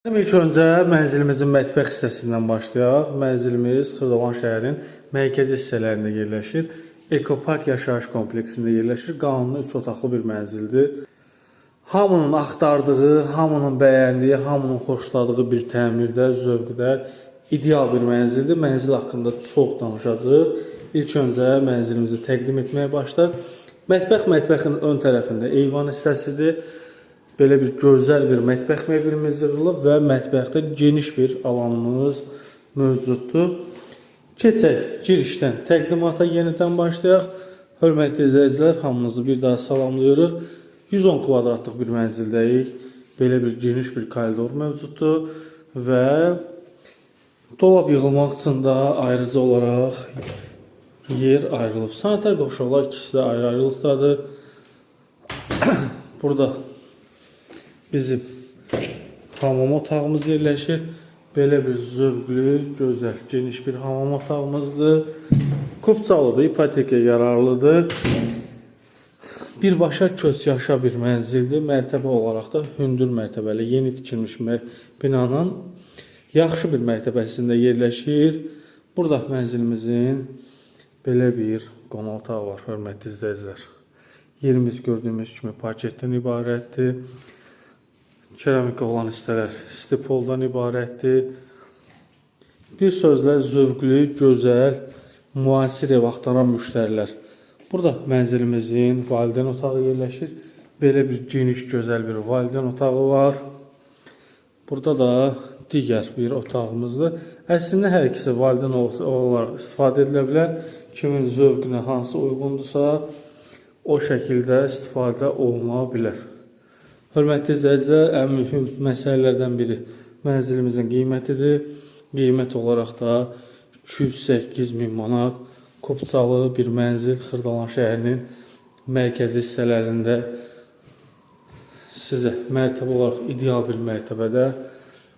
İlk öncə mənzilimizin mətbəx hissəsindən başlayaq. Mənzilimiz Xırdalan şəhərinin mərkəzi hissələrində yerləşir. Ekopark yaşayış kompleksində yerləşir. Qanuni 3 otaqlı bir mənzildir. Hamının axtardığı, hamının bəyəndiyi, hamının xoşladığı bir təmirdə, zövqdə ideal bir mənzildir. Mənzil haqqında çox danışacağıq. İlk öncə mənzilimizi təqdim etməyə başlayaq. Mətbəxin ön tərəfində eyvan hissəsidir. Belə bir gözəl bir mətbəx mebelimiz yığılıb və mətbəxdə geniş bir alanımız mövcuddur. Keçək girişdən təqdimata yenidən başlayaq. Hörmətli izləyicilər, hamınızı bir daha salamlayırıq. 110 kvadratlıq bir mənzildəyik. Belə bir geniş bir koridor mövcuddur və dolab yığılmaq üçün də ayrıca olaraq yer ayrılıb. Sanitar qovşaqlar ikisi də ayrı-ayrılıqdadır. Burada bizim hamam otağımız yerləşir. Belə bir zövqlü, gözəl, geniş bir hamam otağımızdır. Kupçalıdır, ipoteka yararlıdır. Birbaşa köç yaşa bir mənzildir. Mərtəbə olaraq da hündür mərtəbəli, yeni tikilmiş binanın yaxşı bir mərtəbəsində yerləşir. Burada mənzilimizin belə bir qonaq otağı var, hörmətli izləyicilər. Yerimiz gördüyümüz kimi parketdən ibarətdir. Keramika olan hissələr stipoldan ibarətdir. Bir sözlə zövqlü, gözəl, müasir ev axtaran müştərilər. Burada mənzilimizin valideyn otağı yerləşir. Belə bir geniş, gözəl bir valideyn otağı var. Burada da digər bir otağımızdır. Əslində hər ikisi valideyn otağı olaraq istifadə edilə bilər. Kimin zövqünə hansı uyğundursa, o şəkildə istifadə oluna bilər. Hörmətli izləyicilər, ən mühüm məsələlərdən biri mənzilimizin qiymətidir. Qiymət olaraq da 208 min manat kupçalı bir mənzil Xırdalan şəhərinin mərkəzi hissələrində sizə mərtəbə olaraq ideal bir mərtəbədə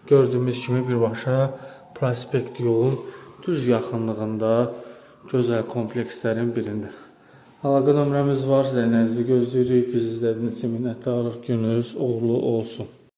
gördüyümüz kimi birbaşa prospekt yolun düz yaxınlığında gözəl komplekslərin birində. Əlaqə nömrəmiz var. Zənglərinizi gözləyirik. Bizi izlədiyiniz üçün minnətdarıq. Gününüz uğurlu olsun.